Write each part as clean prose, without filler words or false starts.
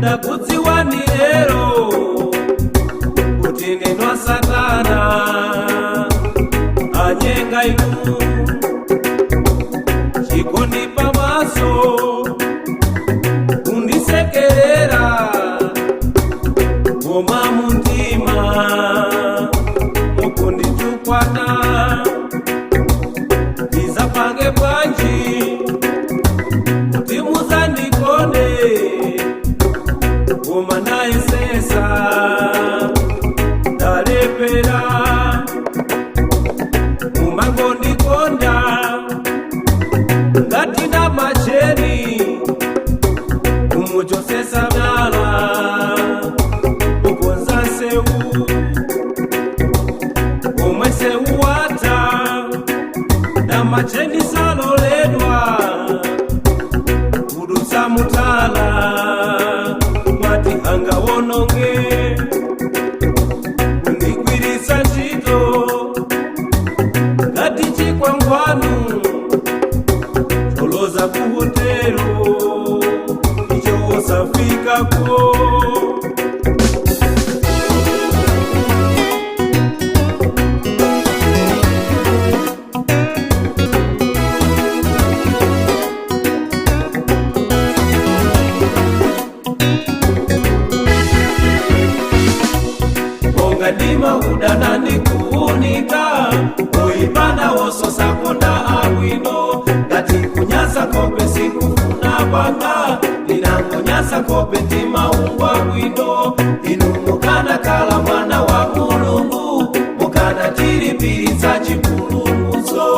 Ndakudziwani lero kuti ndinu satana anyenga inu chikondi pamaso kundisekerera koma mumtima mukunditukwana. Ndizapange bwanji kuti muzandikonde? Koma nayesesa, ndalepera. Mumangondikonda ngati namacheni kumuchosesa myala kukonza nsewu omwe sewu wata namacheni saloledwa kudutsa mutala mwati anga wononge kundigwirisa ntchito ngati chikwangwanu choloza kuhotelo icho osafikako. Monga ndima udana ndikuunika kuipana wososakonda abwino ngati kunyasa kope sikufuna kwanga ndinangonyasa kope timaungwa bwino. Inu mukanakala mwana wa Mulungu mukanatilipiritsa chipulumutso.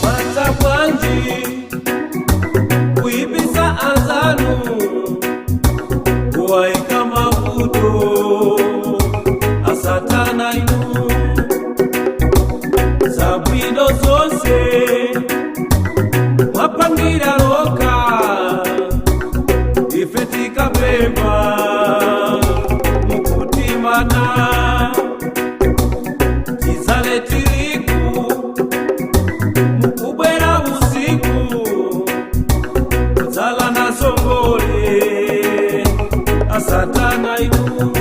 Mata bwanji kuipisa anzanu kuwaika mavuto asatana inu zabwino zonse mwapangira loka ife tikapemba mukutimana tizale tiriku mukubwera usiku kudzala na songole asatana inu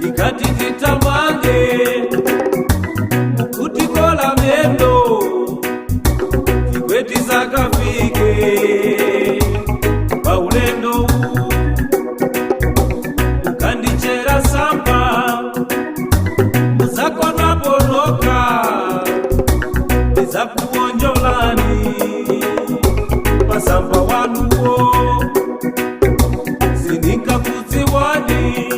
tikati titamange mukutikola mendo tikwetisakafike paulendo ukandichera samba muzakonaponoka ndidzakuonjolani pasamba wanuwo sindingakudziwani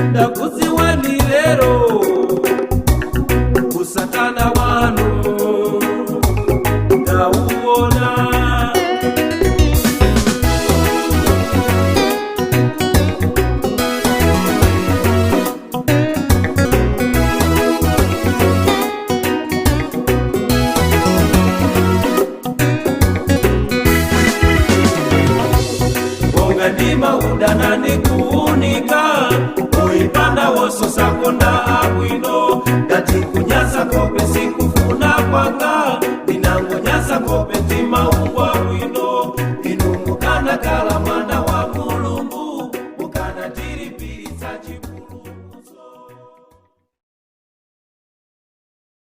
ndakudziwani lero usatana wanu ndauona. Bonga ndima udana ndikuunika kuipanda wososakonda abwino ngati kunyasa kope sikufuna kwanga.